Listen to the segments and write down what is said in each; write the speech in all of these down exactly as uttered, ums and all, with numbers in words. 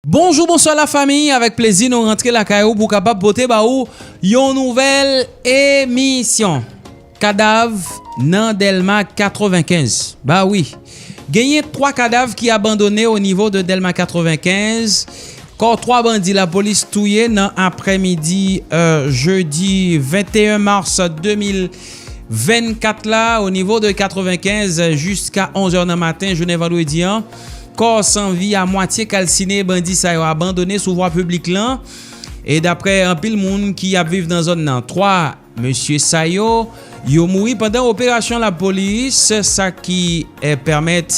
Bonjou, bonswa lafanmi, avèk plezi nou rantre lakay ou pou kapab pote ba ou yon nouvèl emisyon. Kadav nan Dèlma katrevenkenz. Ba wi. Genyen twa kadav ki abandone o nivo de Dèlma katrevenkenz. Kò twa bandi lapolis touye nan aprèmidi, euh, jedi venteyen mas de mil vennkat la, o nivo de katrevenkenz, jiska onz è nan maten jounen vandredi an. Kò san vi a mwatye kalsine bandi sa yo abandone sou vwa piblik lan. E daprè anpil moun ki ap viv nan zòn nan, twa mesye sa yo, yo mouri pandan operasyon lapolis, sa ki, eh, pèmèt,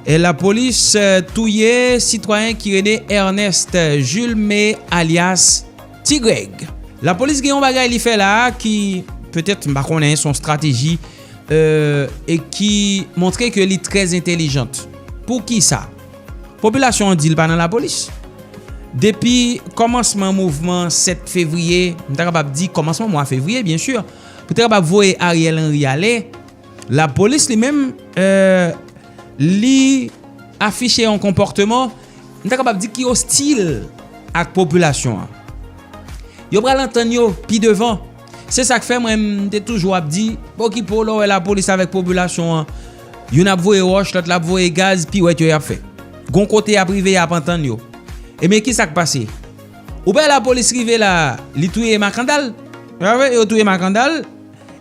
eh, lapolis, eh, touye sitwayen ki rele Ernest Julme alyas Ti Grèg. Lapolis gen yon bagay li fè la a ki, petèt, m pa konnen, se yon estrateji, eh, e ki montre ke li trè entèlijant. Poukisa? Popilasyon an di l pa nan lapolis. Depi kòmansman mouvman sèt fevriye, m ta kapab di kòmansman mwa fevriye, byen si, pou te kapab voye Ariel Henry ale, lapolis li menm, eh, li afiche yon konpòteman, m ta kapab di ki ostil ak popilasyon an. Yo pral antann yo pi devan. Se sa k fè mwen, m te toujou ap di, okipe w lè w wè lapolis avèk popilasyon an. Youn ap voye wòch, lòt la ap voye gaz, piwèt yo y ap fè. Gon kote y ap rive, y ap antann yo. Ebyen, ki sa k pase? Ou wè lapolis rive la, li touye Makandal. Ou wè, yo touye Makandal.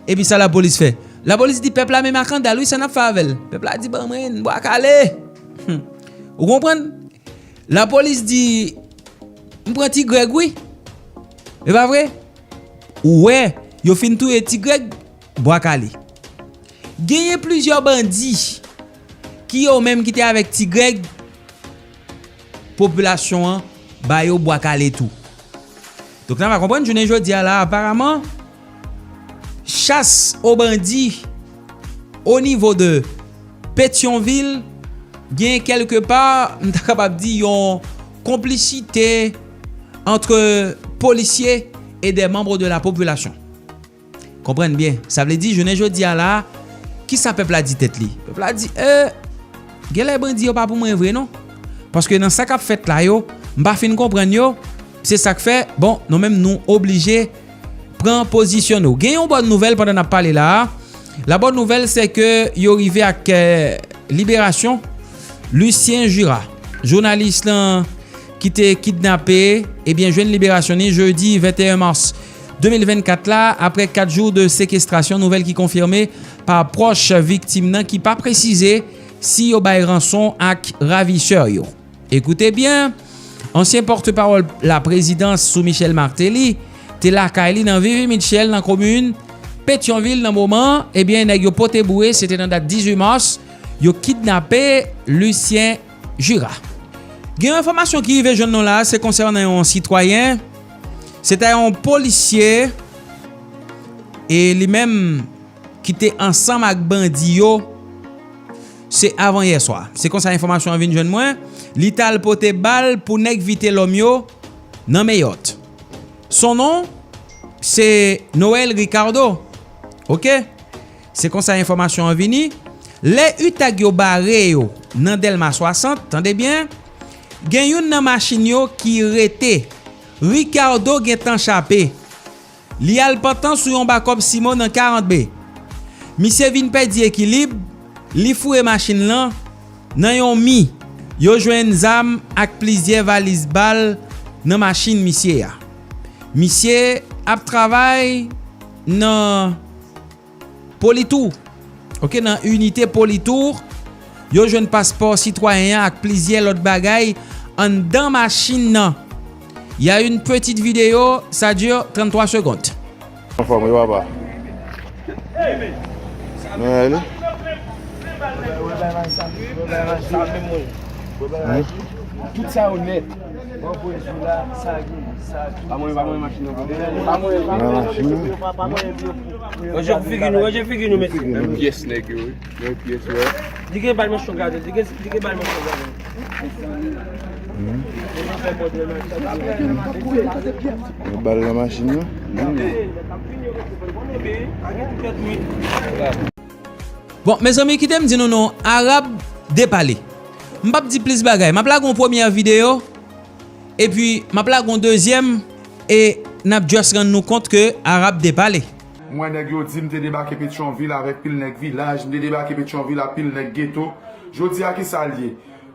Epi sa lapolis fè? Lapolis di pèp la, men Makandal, wi, sa n ap fè avè l? Pèp la di, ban mwen, bwa kale. Hmm. Ou konprann? Lapolis di, m pran Ti Grèg, wi. E pa vre? Ou wè, yo fin touye Ti Grèg, bwa kale. Genyen plizyè bandi ki yo menm ki te avèk Ti Grèg, popilasyon an ba yo bwa kale tou. Donk, n a konprann jounen jodi a la, aparaman, chas o bandi o nivo de Petyonvil gen kèlke pa, m ta kapab di, yon konplisite ant polisye e de manm de la popilasyon. Konprann byen. Sa vle di, jounen jodi a la, ki sa pèp la di tèt li? Pèp la di, eh, genlè bandi yo pa pou mwen vre, non. Paske nan sa k ap fèt la yo, m pa fin konprann yo. Se sa k fè, bon, nou menm nou oblije pran pozisyon nou. Gen yon bòn nouvèl pandan n ap pale la a. La bonne nouvelle, c'est que yo rive ak, eh, liberasyon Lucien Jura. Jounalis lan ki te kidnape, ebyen, jwenn liberasyon ni jedi venteyen mas de mil vennkat la, apre kat jou de sekestrasyon, nouvèl ki konfime pa pwòch viktim nan ki pa presize si yo bay ranson ak ravisè yo. Ekoute byen, ansyen pòtpawòl laprezidans sou Michel Martelly te lakay li nan Vivi Mitchell nan komin Petyonvil nan moman, ebyen, nèg yo pote boure, se te nan dat dizuit mas, yo kidnape Lucien Jura. Gen yon enfòmasyon ki rive jwenn nou la, se konsènan yon sitwayen, se ta yon polisye, e li menm ki te ansanm ak bandi yo, se avanyè swa. Se konsa enfòmasyon an vin jwenn mwen, li t al pote bal pou nèg Vitelòm yo nan Meyòt. Son non, se Noël Ricardo. Oke? Se konsa enfòmasyon an vini. Lè utag yo bare yo nan Dèlma swasant, tande byen, gen youn nan machin yo ki rete. Ricardo gentan chape. Li al pantan sou yon bakòp Simo nan karant B. Misye vin pèdi ekilib, li foure machin lan nan yon mi. Yo jwenn zam ak plizyè valiz bal nan machin misye a. Misye ap travay nan Politour. Oke, nan inite Politour, yo jwenn paspò sitwayen an ak plizyè lòt bagay anndan machin nan. Il y a une petite vidéo, ça dure trente-trois secondes. Anfòm wi papa. Nou ale. Tout sa yo nèt. Pa mwen, pa mwen machin nan. Pa mwen, pa mwen. Ranje figi nou, ranje figi nou, mesye. Menm pyès nèg yo, wi. Menm pyès, wi. Li gen bal manchon gade, li gen, li gen bal manchon gade. Yon bal nan machin nan. Bon, mezanmi, kite m di nou non, Arab depale. M p ap di plis bagay. M ap lage yon premyè videyo. Epi, m ap lage yon dezyèm, e n ap just rann nou kont ke Arab depale. M wè nèg yo di m te debake Petyonvil avèk pil nèg vilaj, m te debake Petyonvil ak pil nèg geto. Jodi a kisa l ye?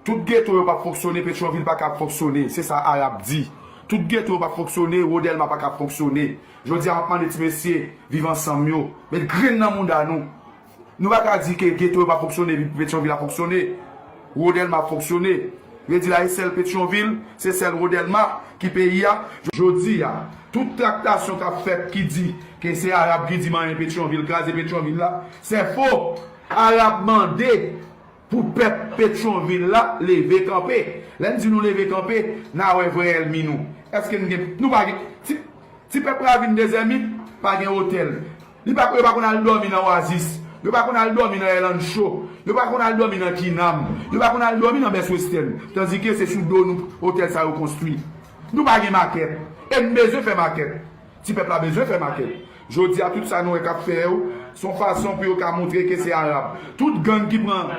Tout geto yo p ap fonksyone, Petyonvil pa ka ap fonksyone, se sa Arab di. Tout geto yo p ap fonksyone, Wodèlma pa ka ap fonksyone. Jodi a m ap mande ti mesye Viv Ansanm yo, met grenn nan mouda nou. Nou pa ka di ke geto yo pa fonksyone epi Petyonvil ap fonksyone. Wodèlma ap fonksyone. Vle di la e sèl Petyonvil, se sèl Wodèlma ki peyi a. Jodi a, tout traktasyon k ap fèt ki di ke se Arab ki di manyen Petyonvil, kraze Petyonvil la, se fo. Arab mande pou pèp Petyonvil la leve kanpe. Lè n di nou leve kanpe, n a wè vrè ènmi nou. Èske n gen, nou pa gen, ti, ti pèp la vin dezèmi, pa gen otèl. Li pa, yo pa konn al dòmi nan Oasis. Yo pa konn al dòmi nan L and Show. Yo pa konn al dòmi nan Kinam. Yo pa konn al dòmi nan Best Western. Tandike se sou do nou otèl sa yo konstwi. Nou pa gen makèt. E n bezwen fè makèt. Ti pèp la bezwen fè makèt. Jodi a, tout sa nou wè k ap fè yo, se yon fason pou yo ka montre ke se Arab. Tout gang ki pran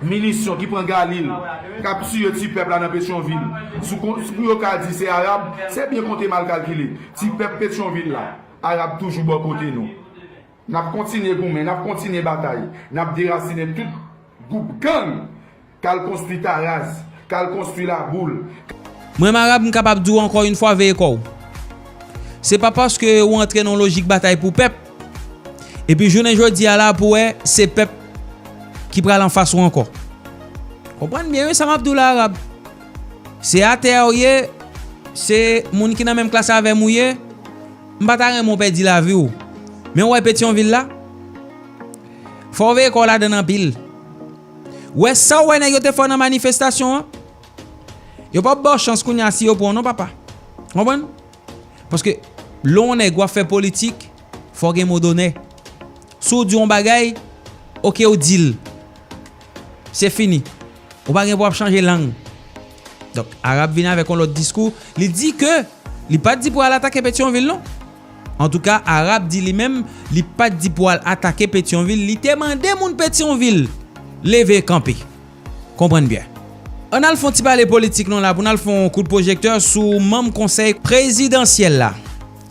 minisyon, ki pran galil, k ap tiye ti pèp la nan Petyonvil, sou kon-, pou yo ka di se Arab, se byen konte mal kalkile. Ti pèp Petyonvil la, Arab toujou bò kote nou. N ap kontinye goumen, n ap kontinye batay, n ap derasinen tout gwoup gang k al konstwi Taraz, k al konstwi Laboul. Mwen, Arab, m kapab di w ankò yon fwa, veye kò w. Se pa paske ou antre nan yon lojik batay pou pèp, epi jounen jodi a la pou wè se pèp ki pral anfas ou ankò. Konprann byen wi sa m ap di w la, Arab. Se atè a w ye, se moun ki nan menm klas avè m ou ye, m pa ta renmen w pèdi lavi w. Men w wè Petyonvil la, fò w veye kò w ladann anpil. W wè sa w wè nèg yo te fè w nan manifestasyon an? Yo p ap ba w chans kounye a si yo pran w non, papa. Konprann? Paske lè w nèg w ap fè politik, fò w gen mo donè. Si w di yon bagay, oke, w di l. Se fini. Ou pa gen pou w ap chanje lang. Donk, Arab vin avèk yon lòt diskou. Li di ke li pa t di pou al atake Petyonvil non. Antouka, Arab di li menm, li pa t di pou al atake Petyonvil. Li te mande moun Petyonvil leve kanpe. Konprann byen. Ann al fè yon ti pale politik non la, pou n al fè yon kout pwojektè sou manm konsèy prezidansyèl la.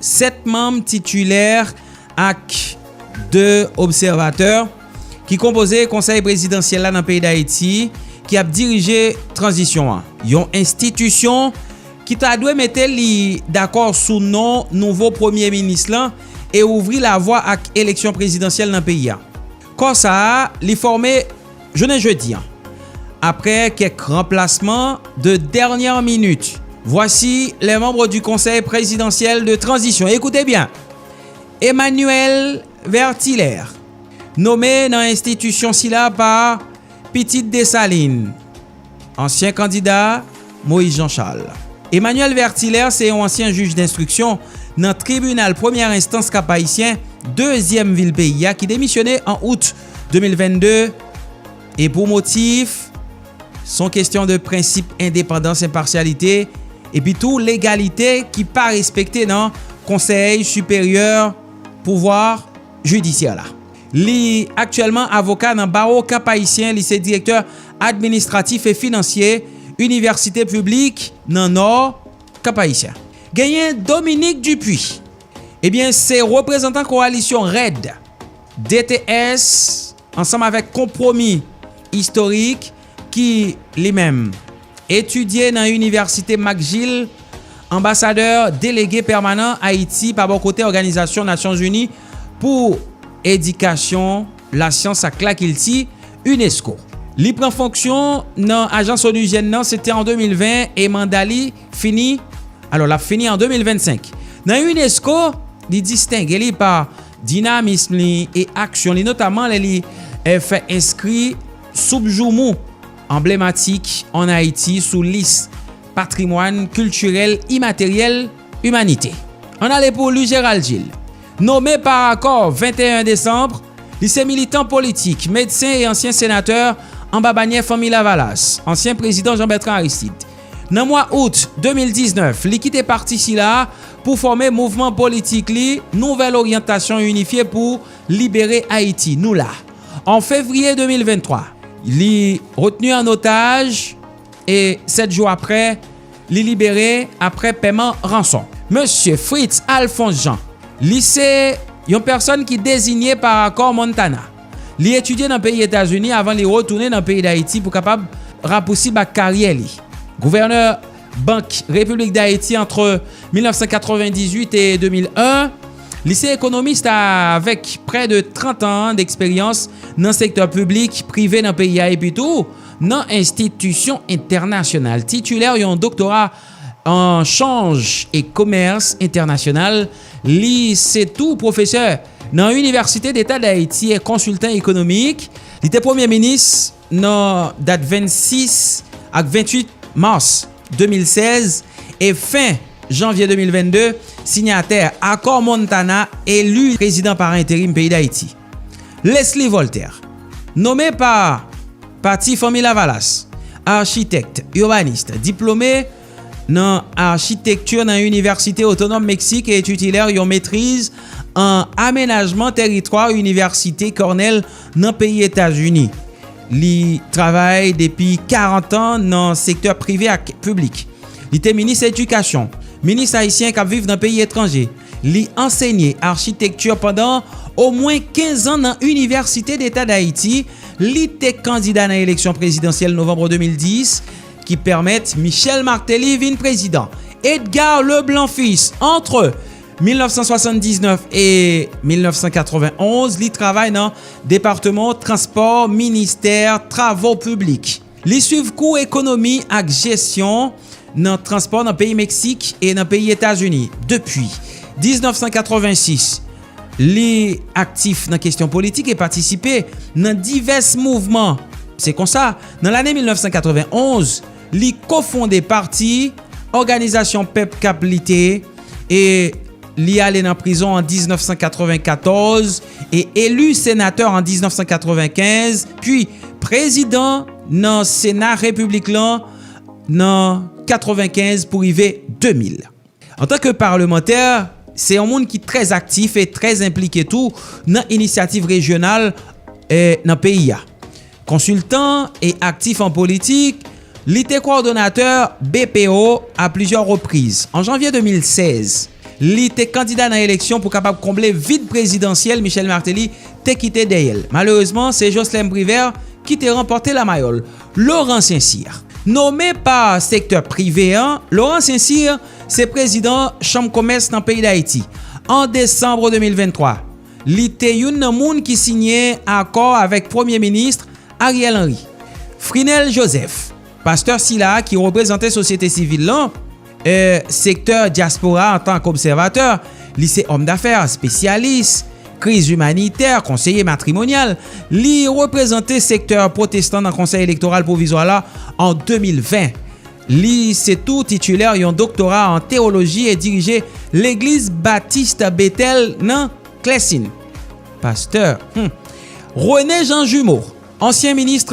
Sèt manm titilè ak de obsèvatè ki konpoze konsèy prezidansyèl la nan peyi Dayiti ki ap dirije tranzisyon an. Yon enstitisyon ki ta dwe mete li dakò sou non nouvo premye minis lan e ouvri lavwa ak eleksyon prezidansyèl nan peyi a. Kò sa a, li fòme jounen jedi an. Après quelques remplacements de dernière minute, voici les membres du Conseil présidentiel de transition. Écoutez bien. Emmanuel Vertilaire, nome nan enstitisyon sila pa pitit Desalin, ansyen kandida Moïse Jean Charles. Emmanuel Vertilaire se yon ansyen jij denstriksyon nan tribinal premyè enstans Kap-Ayisyen, dezyèm vil peyi a, ki demisyone an out de mil vennde, e pou motif, se yon kesyon de prensip endepandans, enpasyalite, epi tou legalite ki pa respekte nan Konsèy Siperyè Pouvwa Jidisyè la. Li aktyèlman avoka nan bawo Kap-Ayisyen, li se direktè administratif e finansye Inivèsite Piblik nan Nò Kap-Ayisyen. Genyen Dominique Dupuy. Ebyen, se reprezantan kowalisyon rèd, D T S, ansanm avèk Konpwomi Istorik, ki, li menm, etidye nan Inivèsite McGill, anbasadè delege pèmanan Ayiti pa bò kote Òganizasyon Nasyonzini pou Edikasyon, Lasyans ak Lakilti, unesco. Li pran fonksyon nan ajans onuzyèn nan, se te an de mil ven, e manda li fini, alò, l ap fini an de mil vennsenk. Nan unesco, li distenge li pa dinamism li e aksyon li, notaman lè li, eh, fè enskri soup joumou anblematik ann Ayiti sou lis patrimwàn kiltirèl imateryèl imanite. Ann ale pou Louis Gérald Gilles. Nome pa akò venteyen desanm, li se militan politik, medsen e ansyen senatè anba banyè Fanmi Lavalas, ansyen prezidan Jean Bertrand Aristide. Nan mwa out de mil diznèf, li kite pati sila pou fòme mouvman politik li Nouvèl Oryantasyon Inifye pou Libere Ayiti, NOULA. An fevriye de mil venntwa, li retni an otaj e sèt jou apre, Li libere apre pèman ranson. Mesye Fritz Alphonse Jean, li se yon pèsonn ki dezinye pa akò Montana. Li etidye nan peyi Etazini avan li retounen nan peyi Dayiti pou kapab rapousib ak karyè li. Gouvènè Bank Repiblik Dayiti antre mil nèf san katrevendizuit e de mil en, li se ekonomis avèk prè de trant an deksperyans nan sektè piblik, prive nan peyi a epi tou nan enstitisyon entènasyonal. Titilè yon doktora an chanj e komès entènasyonal, li se tou pwofesè nan Inivèsite Deta Dayiti e konsiltan ekonomik. Li te premye minis nan dat vennsis ak venntuit mas de mil sèz e fen janvye de mil vennde, siyatè Akò Montana, eli prezidan pa enterim peyi Dayiti. Leslie Voltaire, nonmen pa pati Fanmi Lavalas, achitèk, ibanis, diplome nan achitekti nan Inivèsite Otonòm Meksik e titilè yon metriz an amenajman teritwa Inivèsite Cornell nan peyi Etazini. Li travay depi karant an nan sektè prive ak piblik. Li te minis edikasyon, minis ayisyen k ap viv nan peyi etranje. Li ansenye achitekti pandan omwen kenz an nan Inivèsite Deta Dayiti. Li te kandida nan eleksyon prezidansyèl novanm de mil dis ki pèmèt Michel Martelly vin prezidan. Edgar Leblanc Fils, antre mil nèf san swasanndiznèf e mil nèf san katrevenonz, li travay nan Depatman Transpò, Ministè Travo Piblik. Li swiv kou ekonomi ak jesyon nan transpò nan peyi Meksik e nan peyi Etazini. Depi diznèf san katrevensis, li aktif nan kesyon politik e patisipe nan divès mouvman. Se konsa, nan lane mil nèf san katrevenonz, li kofonde pati Òganizasyon Pèp k ap Lite e li ale nan prizon an diznèf san katrevenkatòz e eli senatè an diznèf san katrevenkenz, pi prezidan nan Sena Repiblik lan nan katrevenkenz pou rive de mil. Antanke palmantè, se yon moun ki trè aktif e trè enplike tou nan inisyativ rejyonal, eh, nan peyi a. Konsiltan e aktif an politik, li te kowòdonatè B P O a plizyè repriz. An janvye de mil sèz, li te kandida nan eleksyon pou kapab konble vid prezidansyèl Michel Martelly te kite dèyè l. Malerezman, se Jocelerme Privert ki te ranpòte lamayòl. Laurent Saint-Cyr. Nonmen pa sektè prive an, Laurent Saint-Cyr se prezidan Chanm Komès nan peyi Dayiti. An desanm de mil venntwa, li te youn nan moun ki siyen akò avèk Premye Minis Ariel Henry. Frinel Joseph, pastè sila a ki reprezante sosyete sivil lan, eh, sektè dyaspora antank obsèvatè, li se òm dafè, espesyalis, kriz imanitè, konseye matrimonyal, li reprezante sektè pwotestan nan Konsèy Elektoral Pwovizwa la an de mil ven. Li se tou titilè yon doktora an teyoloji e dirije Legliz Batis Betèl nan Klèsin. Pastè, hmm. René Jean Jumeau, ansyen minis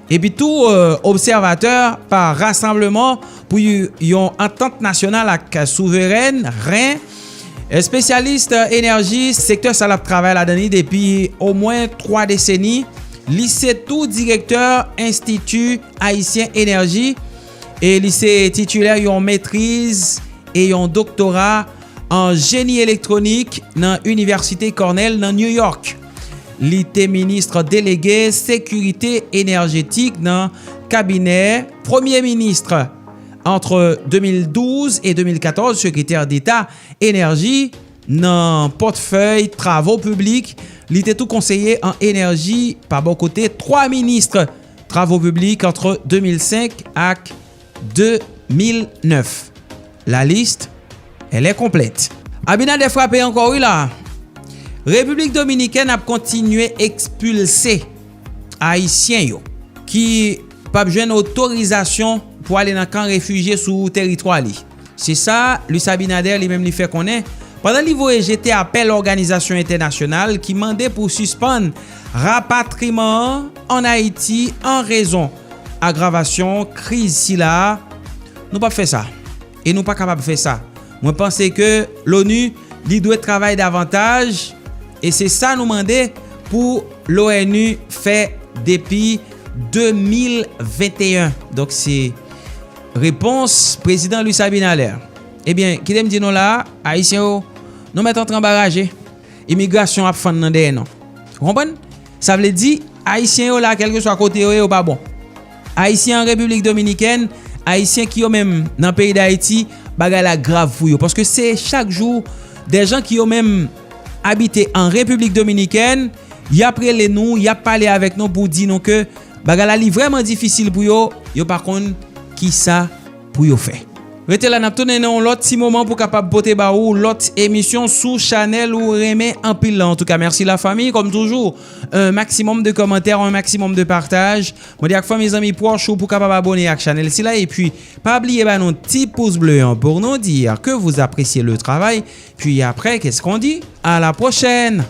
epi tou, eh, obsèvatè pa Rassemblement pou y-, yon antant nasyonal ak souverèn, ren, espesyalis enèji, sektè sa l ap travay ladan li depi omwen twa deseni. Li se tou direktè Enstiti Ayisyen Enèji e li se titilè yon metriz e yon doktora an jeni elektwonik nan Inivèsite Cornell nan New York. Li te minis delege sekirite enèjetik nan kabinè Premye Minis antre de mil douz e de mil katòz, sekretè deta enèji nan pòtfèy travo piblik. Li te tou konseye an enèji pa bò kote twa minis travo piblik antre de mil senk ak de mil nèf. La liste, elle est complète. Abinader frape ankò wi la. Repiblik Dominikèn ap kontinye ekspilse Ayisyen yo ki p ap jwenn otorizasyon pou ale nan kan refijye sou teritwa li. Se sa Luis Abinader li menm li fè konnen pandan li voye jete apèl òganizasyon entènasyonal ki mande pou sispann rapatriman an ann Ayiti an rezon agravasyon kriz sila a. Nou p ap fè sa. E nou pa kapab fè sa. Mwen panse ke l'ONU, li dwe travay davantaj, e se sa nou mande pou l'ONU fè depi de mil venteyen. Donk, se Repons prezidan Luis Abinader. Ebyen, kite m di nou la a, Ayisyen yo, nou mèt antre anba raje. Imigrasyon ap fann nan dèyè nou. Ou konprann? Sa vle di, Ayisyen yo la, kèlkeswa kote yo ye, yo pa bon. Ayisyen an Repiblik Dominikèn, Ayisyen ki yo menm nan peyi Dayiti, bagay la grav pou yo. Paske se chak jou, dè jan ki yo menm abite an Repiblik Dominikèn, y ap rele nou, y ap pale avèk nou pou di nou ke bagay la li vrèman difisil pou yo, yo pa konn kisa pou yo fè. Rete la, n ap tounen nan yon lòt ti moman pou kapab pote ba ou lòt emisyon sou chanèl ou renmen anpil la. Antouka, mèsi lafanmi. Kòm toujou, un maximum de commentaires, un maximum de partage. Mande ak fanmi, zanmi, pwòch ou pou kapab abòne ak chanèl sila. Epi, pa bliye ba nou ti pous ble an pou nou di ke vous appréciez le travail. Puis après, qu'est-ce qu'on dit? À la prochaine!